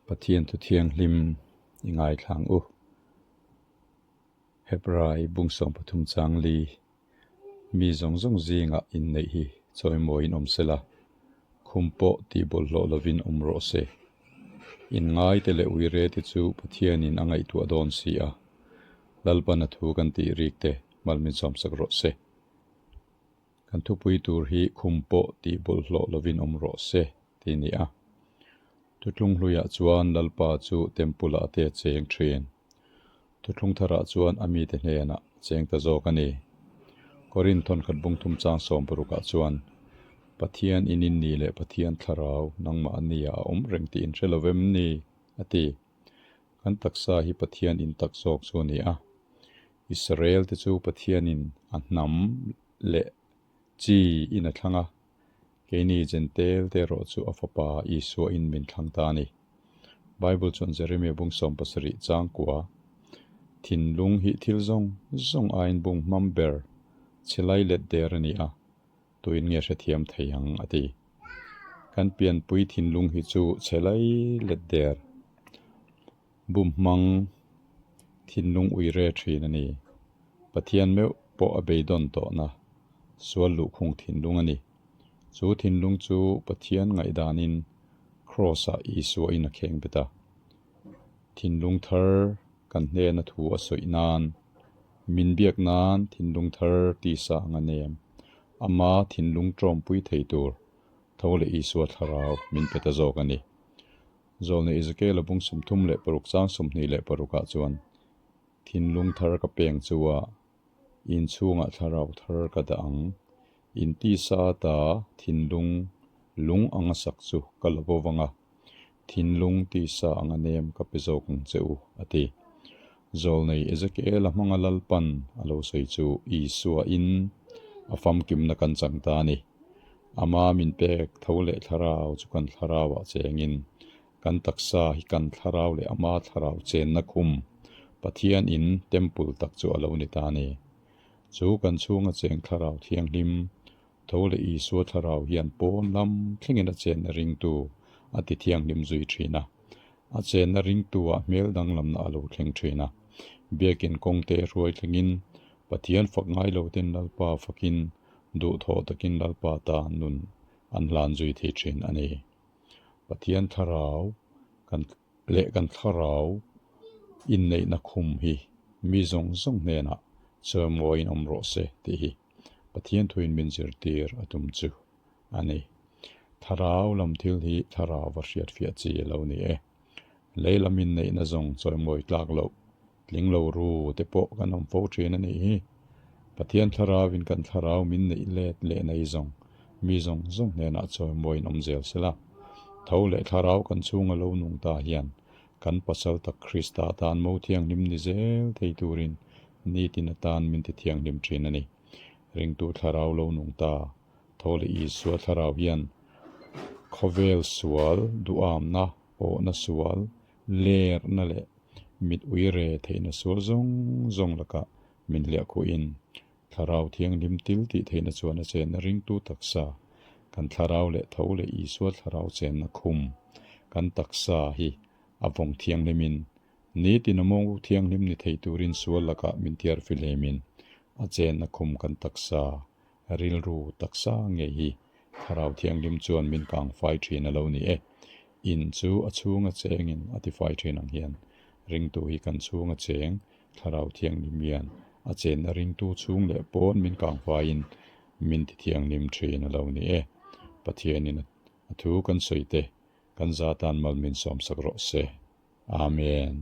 Pathian thu thianghlim i ngaithlang u. Hebrai bung 13 chang li mi zawng zawng zingah inneih hi chawimawiin awm sela, khum pawh tih bawlhhlawh lovin awm rawh se. Inngaite leh uirete chu Pathianin a ngaihtuah dawn si a, Lalpan a thu kan tih rik te mal min sawmsak rawh se. Kan thupui tur hi khum pawh tih bawlhhlawh lovin awm rawh se tih a ni a. Thuthlung hluiah chuan Lalpa chu Temple ah te a cheng thin. Thuthlung tharah chuan a mite hnenah a cheng ta zawk a ni. Korinth thawnkhat bungthum chang 60 ah chuan, Pathian in in ni leh Pathian thlarau nangmah a nia a awm reng tih in hre lo vem ni? a ti. Kan taksa hi Pathian in tak zawk chu a ni a. Israel te chu Pathianin a hnam leh chi in a thlang a, keini Jentail te erawh chu a fapa Isua in min thlang ta a ni. Bible chuan Jeremia bung 70 chang kua, Thinlung hi thil zawng zawng aiin bung hmam ber chhe lai let der a ni a, tuin nge hrethiam thei ang a ti. Kan pianpui thinlung hi chu chhe lai let der. Bum hmang thinlung ui re thin a ni. Pathian meuh pawh a beidawn tawhna sual luhkhung thinlung a ni. Chu thinlung chu Pathian ngaihdanin Kraws-ah Isua in a kheng bet a. Thinlung thar kan hnena thu a sawi nan, min biak nan thinlung thar tisa ang a nem. Ama thinlung tawmpui thei tur tho leh Isua thlarau min pe ta zawk a ni. Zawlne Ezekiel-a bung 36 chang 26 ah chuan, Thinlung thar ka peng chu a, inchhungah thlarau thar ka dah ang. In tisa ata thinlung lung anga sak chu ka la bo vang a, thinlung tisa anga nem ka pe zawk ang che u, a ti. Zawlnei Ezekiel-a hmanga Lalpan a lo sawi chu Isua in a famkimna kan chang ta a ni. Ama min pek tho leh thlarau chu kan thlarauah chengin kan taksa hi kan thlarau leh ama thlarau chenna khum Pathian in temple tak chu a lo ni ta a ni. Chu kan chhunga cheng thlarau thianghlim tho leh Isua thlarau hian pawn lam thlengin a chenna ringtu a ti thianghlim zui thin a. A chenna ringtu-ah hmel danglamna a lo thleng thin a. Biakin kawngte hruai thlengin Pathian fak ngai lo ten Lalpa fakin duhthawh takin Lalpa ta nun an hlan zui thei thin a ni. Pathian thlarau kan leh kan thlarau inneihna khum hi mi zawng zawng hnenah chawimawiin awm rawh se tih hi Pathian thuin min zirtir a tum chu a ni. Thlarau lam thil hi thlarau va hriatfiah chi a lo ni e. Lei lam inneihna zawng chawimawi tlak loh, tling lo ru te pawh kan awm fo thin a nih hi. Pathian thlarauin kan thlarau min neih let leh nei zawng, mi zawng zawng hnenah chawimawiin awm zel sela. Tho leh thlarau kan chhunga lo nung ta hian kan pasal tak Krista tan mo thianghlim ni zel thei turin nitin atan min ti thianghlim thin a ni. Ringtu thlarau lo nung ta Tho leh Isua thlarau hian khawvel sual, duhamna, awhna sual, lerna leh mit ui re theihna sual zawng zawng lakah min hliah khuhin Thlarau Thianghlim til tih theihna chuan a chenna ringtu taksa, kan thlarau leh tho leh Isua thlarau chenna khum, kan taksa hi a vawng thianghlimin nitin a mawng thianghlim ni thei turin sual lakah min thiar fihlemin a chenna khum kan taksa Rilru taksa ngei hi Thlarau Thianghlim chuan min kang fai thin a lo ni e. In chu a chhunga chengin a tifai thin ang hian ringtu hi kan chhunga cheng Thlarau Thianghlim hian a chenna ringtu chhung leh pawn min kang faiin min ti thianghlim thin a lo ni e. Pathianin a thu kan sawi te kan zatan mal min sawmsak rawh se. Amen.